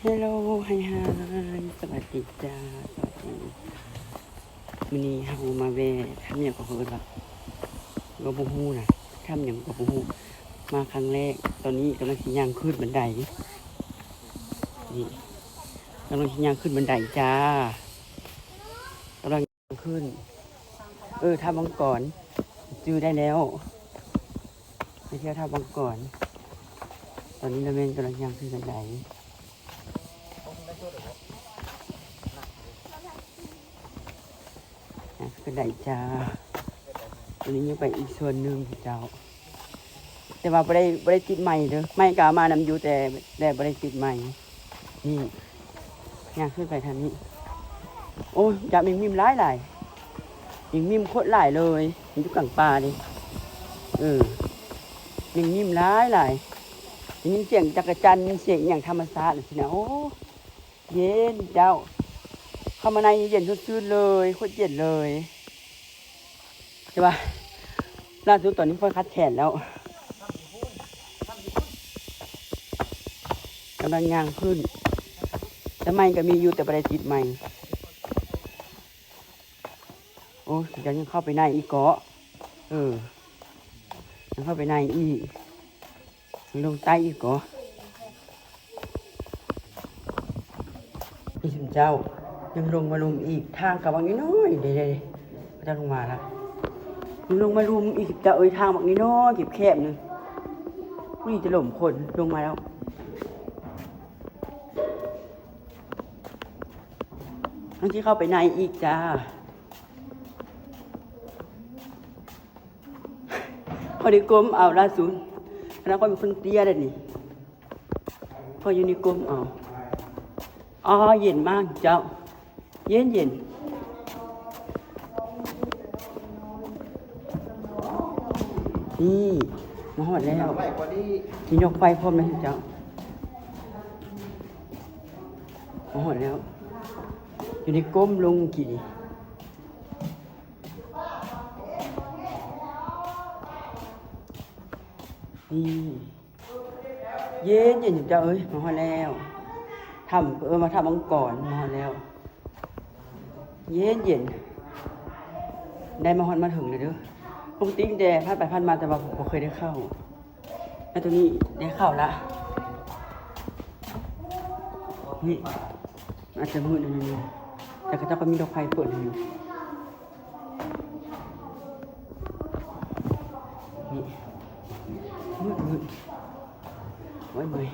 Hello ໄຮຮາຍ ສະບາຍດີຈ້າ ສະບາຍດີ. ມື້ນີ້ເຮົາມາແວ່ຖ້ຳຫຍັງກໍເອີ້ນວ່າ ກໍບໍ່ຮູ້ນະ ຖ້ຳຫຍັງກໍບໍ່ຮູ້ ມາຄັ້ງແລກ. ຕອນນີ້ກຳລັງຊິຍ່າງຂຶ້ນບັນໄດ ນີ້ ກຳລັງຊິຍ່າງຂຶ້ນບັນໄດຈ້າ ກຳລັງຍ່າງຂຶ້ນ ເອີ ຖ້ຳມັງກອນ ຈື່ໄດ້ແລ້ວ ໄປທ່ຽວຖ້ຳມັງກອນ. ຕອນນີ້ລະແມ່ນກຳລັງຍ່າງຂຶ້ນບັນໄດ ອ່ະ ຂຶ້ນໄດ້ຈ້າ. ອັນນີ້ຍັງໄປອີກສ່ວນໜຶ່ງເຈົ້າ ແຕ່ວ່າບໍ່ໄດ້ ບໍ່ໄດ້ຕິດໄມ້ເດີ ໄມ້ກໍເອົາມານຳຢູ່ ແຕ່ ແຕ່ບໍ່ໄດ້ຕິດໄມ້. ນີ້ ຍ່າງຂຶ້ນໄປທາງນີ້ ໂອ້ຍ ຈັບແມງມິມຫຼາຍໆ ແມງມິມໂຄດຫຼາຍເລີຍ ມັນຢູ່ກາງປ່າເດ້. ເອີ ແມງມິມຫຼາຍໆ ໄດ້ຍິນສຽງຈັກກະຈັ່ນ ສຽງອີ່ຫຍັງທຳມະຊາດຊີ້ນະ. ໂອ້ ເຢັນເຈົ້າ ເຂົ້າມາໃນນີ້ເຢັນສົດຊື່ນເລີຍ ໂຄດເຢັນເລີຍ. ແຕ່ວ່າລ່າສຸດຕອນນີ້ຂ້ອຍຄັດແຂນແລ້ວ ກຳລັງຍ່າງຂຶ້ນ ແຕ່ໄມ້ກໍມີຢູ່ ແຕ່ບໍ່ໄດ້ຕິດໄມ້. ໂອ້ຍ ເຈົ້າຍັງເຂົ້າໄປໃນອີກເກາະ ເອີ ຍັງເຂົ້າໄປໃນອີກ ລົງໃຕ້ອີກກໍ ອີ່ຊຸມເຈົ້າ ຍັງລົງມາລຸ່ມອີກ ທາງກໍບັກນ້ອຍໆ ເດ້ໆ ເຂົາເຈົ້າລົງມາລະ ຍັງລົງມາລຸ່ມອີກ ຊຸມເຈົ້າເອີຍ ທາງບັກນ້ອຍໆ ແຄບໆ ໜຶ່ງ ນີ້ຈະລົມຄົນລົງມາແລ້ວ ຍັງຊິເຂົ້າໄປໃນອີກຈ້າ. ຂ້ອຍໄດ້ກົ້ມເອົາລະສູນ ຂະໜາດຂ້ອຍເປັນຄົນເຕ້ຍເດ້ນີ້ ຂ້ອຍຍັງໄດ້ກົ້ມເອົາ. ອໍ ເຢັນມາກເຈົ້າ ເຢັນໆ. ນີ້ ມາຮອດແລ້ວ ມີດອກໄຟພ້ອມນະເຈົ້າ. ມາຮອດແລ້ວ ຢູ່ໃນກົ້ມລົງກີ້ນີ້. ນີ້ ເຢັນໆ ເຈົ້າເອີຍ ມາຮອດແລ້ວ ຖ້ຳ ເອີ້ນວ່າຖ້ຳມັງກອນ ມາຮອດແລ້ວ ເຢັນໆ ໄດ້ມາຮອດມາເຖິງແລ້ວເດີ. ປົກກະຕິແຕ່ຜ່ານໄປຜ່ານມາ ແຕ່ວ່າບໍ່ເຄີຍໄດ້ເຂົ້າ ແຕ່ໂຕນີ້ໄດ້ເຂົ້າລະ. ນີ້ ອາດຈະມືດໜ້ອຍໜຶ່ງ ແຕ່ເຂົາເຈົ້າກໍມີດອກໄຟເປີດໃຫ້ຢູ່. ນີ້ ມືດໆ ໂອ້ຍ ເມື່ອຍ.